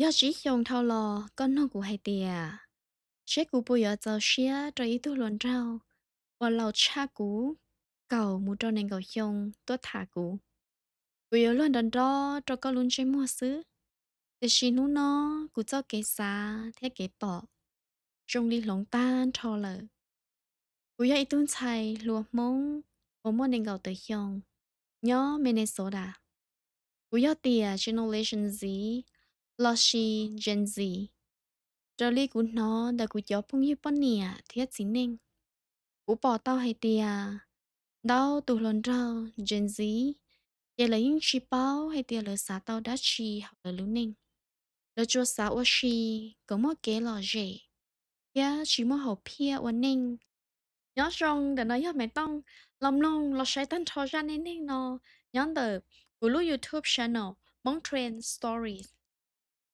Yog tsib xyoo dhau los koj nug kuv hais tias, seb kuv puas yuav txaus siab rau ib tug hluas nraug uas laus tshaj kuv kaum mus rau nees nkaum xyoo tuaj tham kuv. Kuv yuav luag nrov nrov rau koj lub ntsej muag xwb, tiam sis hnub no kuv txoj kev xav thiab kev pom zoo li hloov tag nrho lawm. Kuv yog ib tug ntxhais hluas Hmoob uas muaj nees nkaum tawm xyoo nyob Minnesota. Kuv yog tiam Generation Z lossis Gen Z. Raws li kuv hnov ntawm kuv cov phooj ywg poj niam thiab txiv neej, kuv pom tau hais tias ntau tus hluas nraug Gen Z ces lawv yeej tsis paub hais tias lawv xav tau dab tsi hauv lawv lub neej. Lawv tsuas xav ua si kom muaj kev lom zem thiab tsis muaj hom phiaj ua neej. Nyob zoo, ntawm no yog Maiv Tooj. Los mloog los saib tag nrho zaj neej neeg no nyob ntawm kuv lub YouTube channel Hmong Trend Stories.